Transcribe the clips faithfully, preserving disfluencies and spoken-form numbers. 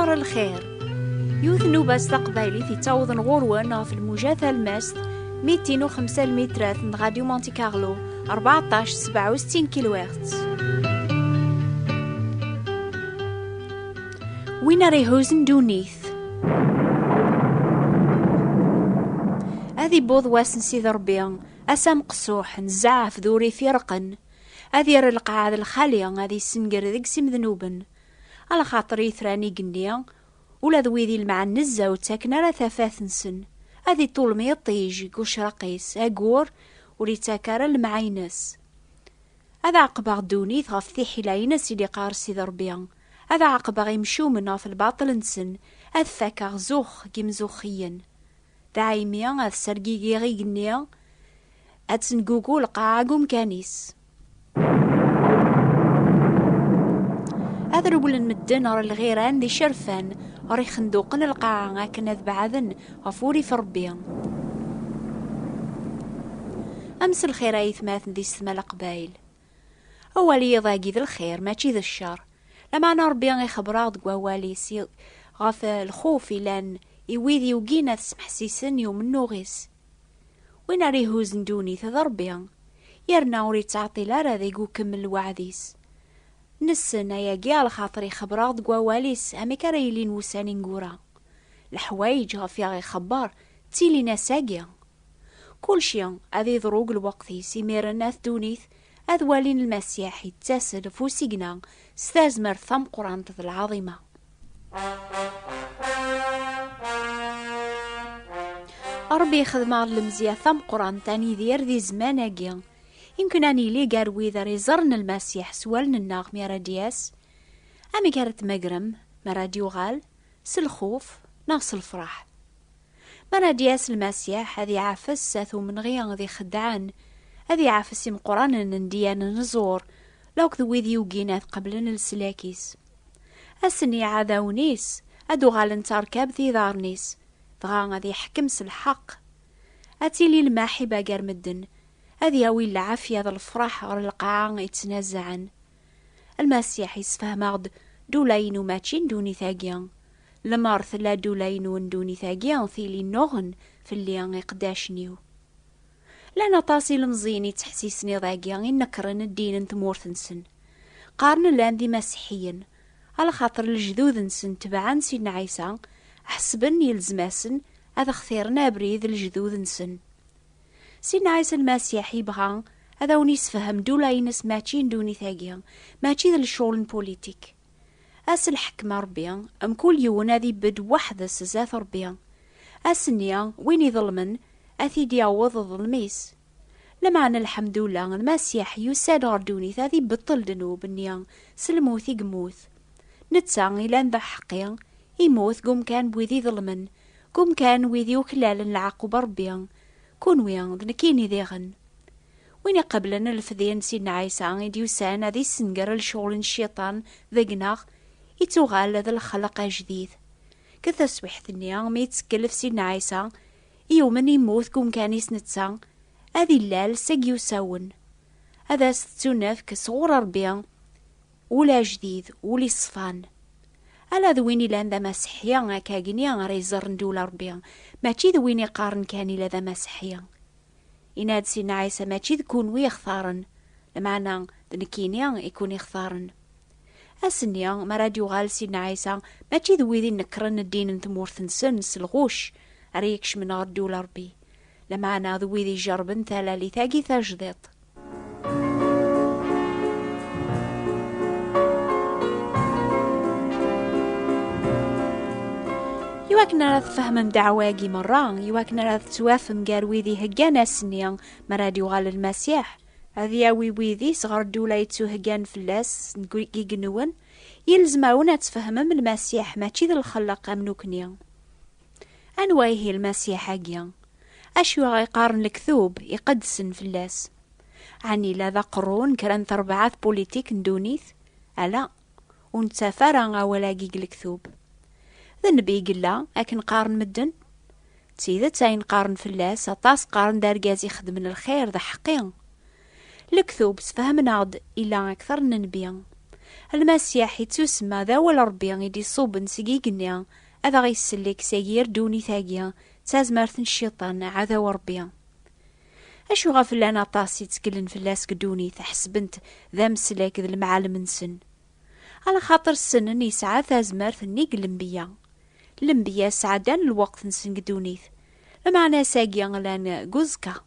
Lxir. Yiwet n ubas taqbaylit yettawḍen ɣur-wen ɣef lmuja talmast mitin u xemsa lmitrat n Radio Monte Carlo, rbeɛṭac sebɛa u settin kilohertz. Win ara ihuzzen ddunit. Ad iwweḍ wass n Sidi Ṛebbi, ass ameqsuḥ, n zzɛaf d urrif ireqqen. Ad yerr lqaɛa d lxali, ad issenger deg-s imednuben. Alaxaṭer itran igenni, ula d wid ilemɛen nezzeh ur ttaken ara tafat-nsen. Ad iṭṭulem yiṭij deg ucraq-is, aggur ur ittak ara lemɛa-ines. Ad ɛeqbeɣ ddunit ɣef tiḥila-ines, i d-iqqar Sidi Ṛebbi. Ad ɛeqbeɣ imcumen ɣef lbaṭel-nsen, ad fakeɣ zzux deg imzuxxiyen. Dɛimi ad sergigiɣ igenni, ad tengugu lqaɛa deg umkan-is. Ad rewlen medden ɣer lɣiran d icerfan, ɣer ixenduqen n lqaɛa, akken ad beɛden ɣef urrif n Ṛebbi. Am s lxir ay atmaten d isetma Leqbayel. Awal yiḍ-agi d lxir, mačči d ccer. Lameɛna Ṛebbi ixebber-aɣ deg wawal-is i-, ɣef lxuf ilan i wid yugin ad smeḥsisen i umennuɣ-is. Win ara ihuzzen ddunit d Ṛebbi, yerna ur yettɛeṭṭil ara deg ukemmel lweɛd-is. Nessen ayagi, alaxaṭer ixebber-aɣ deg wawal-is amek ara yilin wussan ineggura. Leḥwayeǧ ɣef i aɣ-ixebber ttilin ass-agi. Kulci ad iḍru deg lweqt-is, imiren at ddunit ad walin Lmasiḥ yettas-d ɣef usigna s tazmert tameqqrant d lɛaḍima. Ṛebbi ixdem-aɣ-d lemzeyya tameqqrant ad nidir di zzman-agi. Imken ad nili gar wid ara iẓren Lmasiḥ s wallen-nneɣ mi ara d-yas. Amek ara t-tmagrem mi ara d-yuɣal? S lxuf neɣ s lefṛaḥ? Mi ara d-yas Lmasiḥ, ad iɛafes at umenɣi d ixeddɛen, ad iɛafes imeqqranen n ddiyan n ẓẓur, lakked wid yugin ad qeblen leslak-is. Ass-nni iɛdawen-is ad uɣalen d tarkabt iḍarren-is, dɣa ad iḥkem s lḥeqq. Ad tili lmaḥiba gar medden, ad yawi lɛafya d lefṛaḥ ɣer lqaɛa ittnazaɛen. Lmasiḥ yessefhem-aɣ-d ddula-inu mačči n ddunit-agi. Lemmer tella ddula-inu n ddunit-agi, tili nnuɣen fell-i iqeddacen-iw. Llan aṭas ilemẓiyen yettḥessisen iḍ-agi inekkren ddin n tmurt-nsen. Qqaren llan d imasiḥiyen, alaxaṭer lejdud-nsen tebɛen Sidna Ɛisa, ḥesben yelzem-asen ad xtiren abrid n lejdud-nsen. Sidna Ɛisa Lmasiḥ yebɣa ad awen-yessefhem ddula-ines mačči n ddunit-agi, mačči d lecɣel n pulitik. Ass n lḥekma Ṛebbi, mkul yiwen ad ibedd weḥd-s zdat Ṛebbi. Ass-nni, win iḍelmen, ad t-id-yaweḍ ḍelm-is. Lameɛna, lḥemdullah, Lmasiḥ yusa-d ɣer ddunit ad ibeṭṭel ddnub-nni s lmut i yemmut. Netta ilan d aḥeqqi, immut deg umkan n wid iḍelmen, deg umkan n wid yuklalen leɛqub n Ṛebbi. Kunwi d nekkini diɣen. Win iqeblen lefdi n Sidna Ɛisa i d-yusan ad issenger lecɣel n cciṭan deg-neɣ, ittuɣal d lxelq ajdid. Deg taswiḥt-nni, mi yettekkel ɣef Sidna Ɛisa, yumen immut deg umkan-is netta, ad illal seg yusawen. Ad as-tettunefk sɣur Ṛebbi ul ajdid, ul iṣfan. Ala d win ilan d amaseḥḥi akkagni ara iẓerren ddula Ṛebbi, mačči d win iqqaren kan ila d amaseḥḥi. Yenna-d Sidna Ɛisa: "Mačči d kunwi i xtaren, lameɛna d nekkini i kun-ixtaren." Ass-nni, mi ara d-yuɣal Sidna Ɛisa, mačči d wid inekkren ddin n tmurt-nsen s lɣuc ara ikecmen ɣer ddula Ṛebbi, lameɛna d wid ijerrben talalit-agi tajdiṭ. Iwakken ara tfehmem ddeɛwa-agi merra, iwakken ara tettwafem gar wid iheggan ass-nni mi ara d-yuɣal Lmasiḥ, ad yawi wid-is ɣer ddula yettuheggan fell-as deg igenwen, yelzem-awen ad tfehmem Lmasiḥ mačči d lxelleq am nukni. Anwa ihi Lmasiḥ-agi? Acu i ɣ-iqqaren lektub iqedsen fell-as? Ɛni la d aqerru n kra n terbaɛt pulitik n ddunit? Ala, ur nettaf ara awal-agi deg lektub. D nnbi i yella, akken qqaren medden. D tidet, ayen qqaren fell-as, aṭas qqaren d argaz ixedmen lxir, d aḥeqqi. Lektub sfehmen-aɣ-d ila akteṛ n nnbi. Lmasiḥ ittusemma d awal Ṛebbi i d-iṣubben seg igenni, ad aɣ-isellek seg yir ddunit-agi d tazmert n Cciṭan, ɛdaw Ṛebbi. Acu ɣef llan aṭas i tteklen fell-as deg ddunit, ḥesben-t d ameslak d lemɛalem-nsen? Alaxaṭer ssnen yesɛa tazmert nnig lenbiya. Lenbiya sɛeddan lweqt-nsen deg ddunit, lameɛna ass-agi llan deg uẓekka.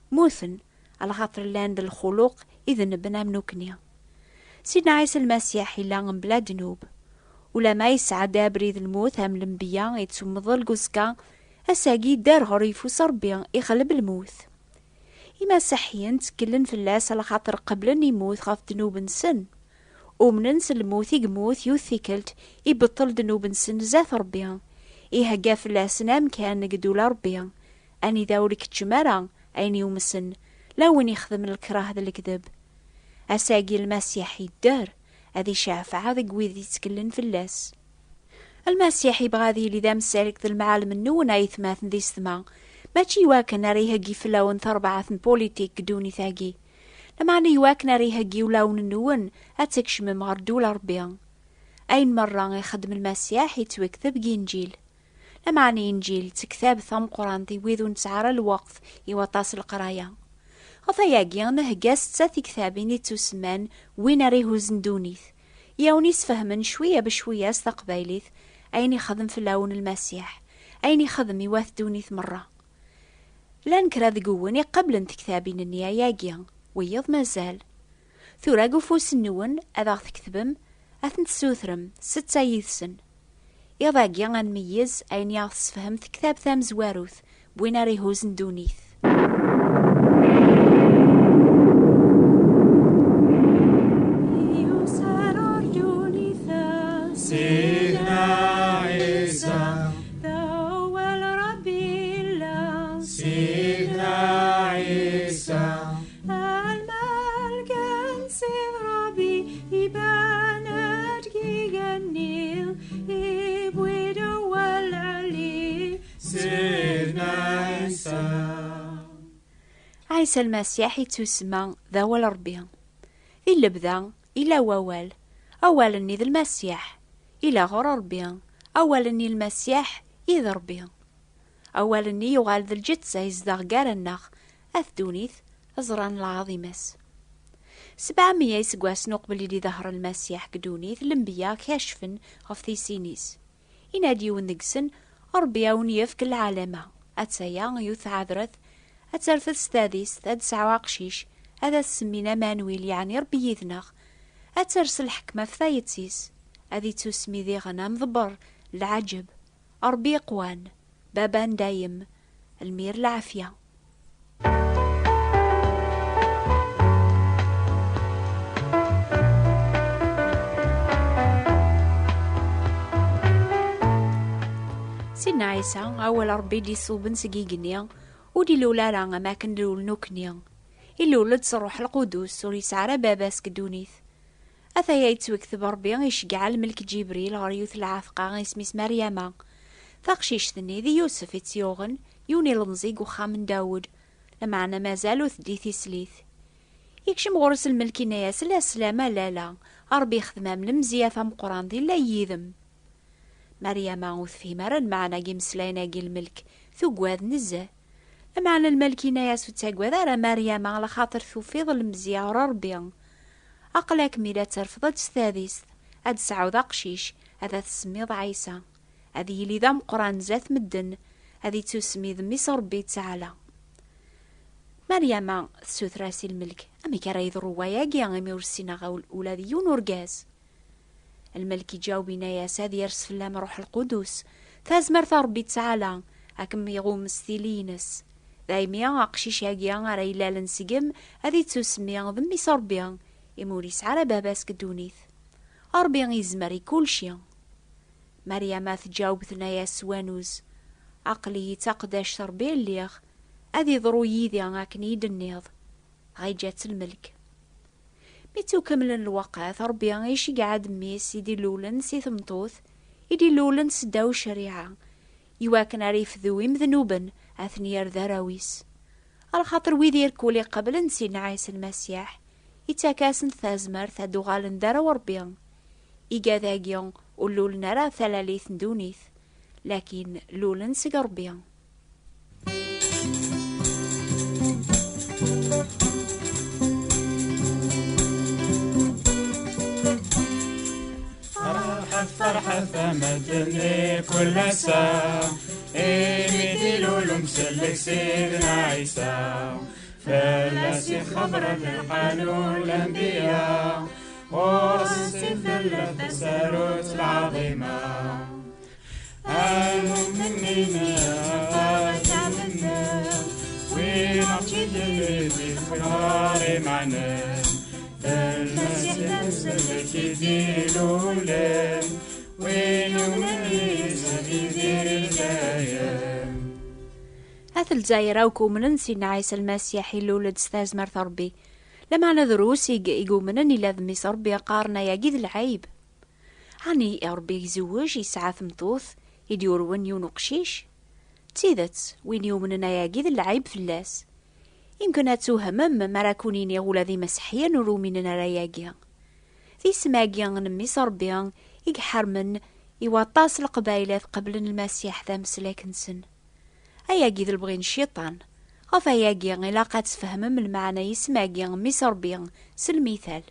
Mmuten, alaxaṭer llan d lxuluq idenben am nukni. Sidna Ɛisa Lmasiḥ yella mebla ddnub. Ulama yesɛedda abrid lmut am lenbiya yettumḍel deg uẓekka, ass-agi yedder ɣer yeffus Ṛebbi, ixleb lmut. Imasiḥiyen tteklen fell-as alaxaṭer qeblen imut ɣef ddnub-nsen. Umnen s lmut i yemmut yiwet tikkelt, ibeṭṭel ddnub-nsen zdat Ṛebbi. Ihegga fell-asen amkan deg ddula Ṛebbi, anida ur ikeččem ara ayen yumsen, la win ixedmen lekrah d lekdeb. Ass-agi Lmasiḥ yedder, ad iceɛfeɛ deg wid yettkellen fell-as. Lmasiḥ yebɣa ad yili d amsalek d lemɛalem-nwen, ay atmaten d yessetma, mačči iwakken ara iheggi fell-awen tarbaɛt n politik deg ddunit-agi, lameɛna iwakken ara iheggi ulawen-nwen ad tkecmem ɣer ddula Ṛebbi. Ayen merra ixeddem Lmasiḥ yettwakteb deg Inǧil. Lameɛna Inǧil d tektabt tameqqrant i wid ur nesɛi ara lweqt i waṭas n leqraya. Ɣef wayagi, nhegga setta tiktabin ittusemman Win ara ihuzzen ddunit, i awen-isfehmen cwiya bcwiya s taqbaylit ayen ixdem fell-awen Lmasiḥ, ayen ixdem i wat ddunit merra. Llan kra deg-wen iqablen tektabin-nni ayagi, wiyiḍ mazal. Tura deg ufus-nwen ad aɣ-tketbem, ad tent-tessutrem, setta yid-sen. Iḍ-agi ad nmeyyez ayen i aɣ-tessefhem tektabt tamezwarut n Win ara ihuzzen ddunit. Yusa-d ɣer ddunit-a Sidna Ɛisa, d awal Ṛebbi yella. Sidna Ɛisa, lmelk n Sid Ṛebbi iban-d deg igenni, iwwi-d awal lɛali. Sidna Ɛisa. Ɛisa Lmasiḥ ittusemma d awal Ṛebbi. Di lebda, ila wawal, awal-nni d Lmasiḥ, ila ɣur Ṛebbi, awal-nni Lmasiḥ i d Ṛebbi. Awal-nni yuɣal d lǧetta, izdeɣ gar-aneɣ, at ddunit ẓran lɛaḍima-s. Sebɛa meyya iseggasen uqbel i d-iḍehren Lmasiḥ deg ddunit, lenbiya kacfen ɣef tisin-is. Yenna-d yiwen deg-sen: "Ṛebbi a wen-yefk lɛalama." Attaya yiwet tɛedret, ad terfed s tadist, ad d-tesɛu aqcic, ad as-semmin Amanwil, yeɛni Ṛebbi yid-neɣ. Ad ters lḥekma ɣef tayet-is, ad ittusmi diɣen amḍebber n lɛaǧeb. Ṛebbi iqwan, Baba n dayem, lmir lɛafya. Sidna Ɛisa, awal Ṛebbi d-iṣuben seg igenni, ur d-ilul ara am akken d-lulen akk-nni. Ilul-d s Ṛṛuḥ Lqudus, ur yesɛi ara baba-s deg ddunit. Ataya yettwekteb Ṛebbi iceggeɛ lmelk Ǧibril ɣer yiwet lɛetqa isem-is Meryama. Taqcict-nni d Yusef i tt-yuɣen, yiwen ilemẓi deg uxxam n Dawed, lameɛna mazal ur teddi tislit. Yekcem ɣur-s lmelk, yenna-yas: "La slam a lala, Ṛebbi ixdem-am lemzeyya tameqqrant, yella yid-m." Meryama ur tefhim ara lmeɛna n yimeslayen-agi n lmelk, tuggad nezzeh. Lameɛna lmelk yenna-yas: "Ur ttagad ara a Meryama, laxaṭer tufiḍ lemzeyya ɣer Ṛebbi. Aql-ak mi la terfdeḍ s tadist, ad tesɛuḍ aqcic, ad as-tsemmiḍ Ɛisa. Ad yili d ameqqran zdat medden, ad ittusmi d mmi-s Ṛebbi Ttaɛla." Meryama tessuter-as i lmelk: "Amek ara yeḍru wayagi, imi ur ssineɣ ula d yiwen urgaz?" Lmelk iǧaweb, yenna-yas: "Ad yers fell-am Ṛṛuḥ Lqudus, tazmert n Ṛebbi Ttaɛla ad kem-iɣum s tili-ines. Daymi aqcic-agi ara ilalen seg-m ad ittusemmi d mmi-s Ṛebbi, imi ur yesɛi ara baba-s deg ddunit. Ṛebbi izmer i kulci." Meryama tǧaweb, tenna-yas s wanuz: "Aql-iyi d taqeddact n Ṛebbi lliɣ, ad iḍru yid-i akken i d-tenniḍ." Dɣa yeǧǧa-tt lmelk. Mi ttukemmlen lweqt, Ṛebbi iceggeɛ-d mmi-s i d-ilulen si tmeṭṭut, i d-ilulen seddaw ccariɛa, iwakken ara yefdu imednuben, ad ten-yerr d arraw-is. Alaxaṭer wid irkul iqeblen Sidna Ɛisa Lmasiḥ, ittak-asent tazmert ad uɣalen d arraw Ṛebbi. Igad-agi ur lulen ara talalit n ddunit, lakin lulen seg Ṛebbi. Ferḥet, ferḥet a medden di kul ass-a, imi d-ilul umsellek Sidna Ɛisa. Fell-as i xebbren lqanun, lanbiya, ɣur-sen tella tasarut lɛaḍima. Amumen-nni aɣ-d-amnen, win aɣ-tt-id-yemlil di lxeḍra imaɛnen, d Lmasiḥ d amsellek i d-ilulen, win yumnen yis ad yidir i dayem. At Lezzayer akk umnen Sidna Ɛisa Lmasiḥ ilul-d s tazmert n Ṛebbi. Lameɛna drus i, i yumnen ila d mmi-s Ṛebbi, qqaren ayagi d lɛib. Ɛni Ṛebbi yezweǧ, yesɛa tmeṭṭut i d-yurwen yiwen uqcic? D tidet, win yumnen ayagi d lɛib fell-as. Yemken ad twehmem mi ara kun-iniɣ ula d imeseḥyen ur uminen ara ayagi. D isem-agi n mmi-s Ṛebbi i iḥermen i waṭas n Leqbayel ad qeblen Lmasiḥ d ameslak-nsen. Ayagi d lebɣi n Cciṭan. Ɣef ayagi, ilaq ad tfehmem lmeɛna n yisem-agi, mmi-s Ṛebbi, s lmital.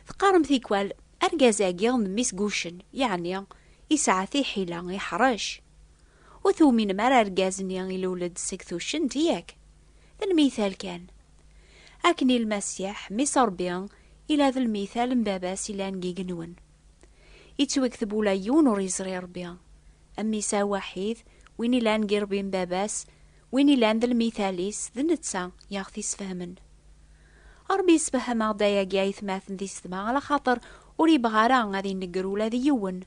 Teqqarem tikwal, argaz-agi d mmi-s n wuccen, yeɛni, yesɛa tiḥila, iḥrec. Ur tuminem ara argaz-nni ilul-d seg tuccent, yak? D lmital kan. Akken i Lmasiḥ, mmi-s Ṛebbi, ila d lmital n baba-s ilan deg igenwen. Yettwekteb ula yiwen ur yeẓri Ṛebbi. Mmi-s awaḥid, win ilan deg irebbi n baba-s, win ilan d lmital-is, d netta i aɣ-t-isfehmen. Ṛebbi yessefhem-aɣ-d ayagi, aytmaten d isetma, ala xaṭer ur yebɣi ara ad inegger ula d yiwen,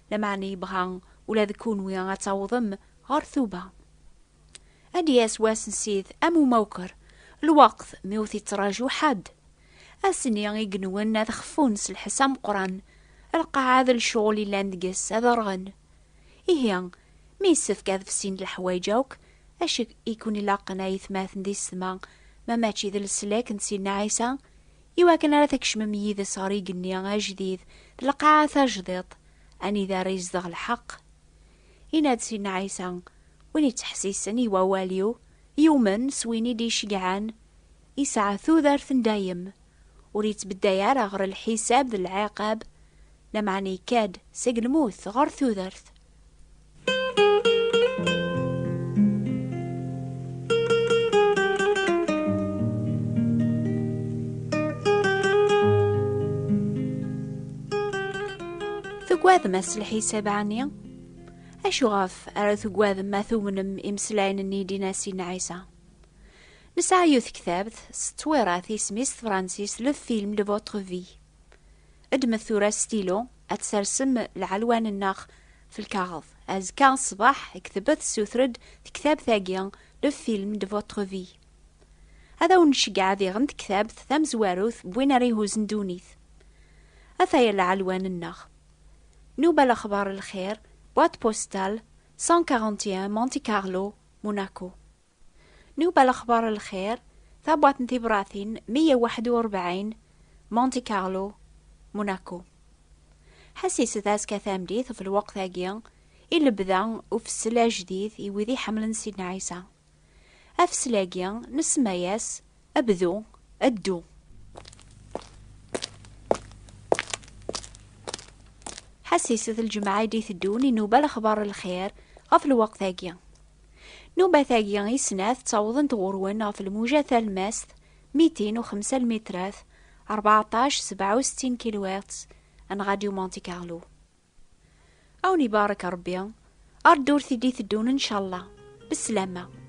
lameɛna yebɣa ula d kunwi ad tawḍem ɣer tuba. Ad d-yas wass n Ssid am umawker, lweqt mi ur t-ittraǧu ḥedd. Ass-nni igenwen ad xeffun s lḥess ameqqran, lqaɛa d lecɣel illan deg-s ad rɣen. Ihi, mi yessefk ad fsin leḥwayeǧ akk, acu i kun-ilaqen ay atmaten d isetma, ma mačči d leslak n Sidna Ɛisa? Iwakken ara tkecmem yid-s ɣer igenni ajdid, d lqaɛa tajdiṭ, anida ara yezdeɣ lḥeqq. Yenna-d Sidna Ɛisa, win yettḥessisen i wawal-iw, yumen s win i d-iceggɛen, yesɛa tudert n dayem, ur yettbedday ara ɣer lḥisab d lɛiqab, lameɛna yekka-d seg lmut ɣer tudert. Tugadem ass lḥisab ɛni? Acu ɣef ara tugadem ma tumnem imeslayen-nni i d-yenna Sidna Ɛisa? Nesɛa yiwet tektabt s ttwirat, isem-is s tefransist Le film de votre vie. Ddmet tura stylo, ad tsersem lɛelwan-nneɣ f lkaɣeḍ. Azekka ṣṣbeḥ, ktebet, ssuter-d tektabt-agi, Le film de votre vie. Ad awen-nceggeɛ diɣen tektabt tamezwarut n win ara ihuzzen ddunit. Ataya lɛelwan-nneɣ. Nuba Lexbar Lxir, boîte postale cent quarante et un, Monte Carlo, Monaco. Nuba Lexbar Lxir, tabwaṭ n tibratin meyya u waḥed u rebɛin, Monte Carlo, Monaco. Ḥassiset azekka tameddit ɣef lweqt-agi i lebda ufessel ajdid i wid iḥemmlen Sidna Ɛisa. Afessel-agi nsemma-yas Bdu, ddu. Ḥassiset lǧemɛa i d-iteddun i Nuba Lexbar Lxir ɣef lweqt-agi. Nubat-agi i snat ttawḍent ɣur-wen ɣef lmuja talmast mitin u xemsa lmitrat, rbeɛṭac sebɛa u settin kilohertz, n Radio Monte Carlo. A wen-ibarek Ṛebbi, ar ddurt i d-iteddun ncallah. Beslama.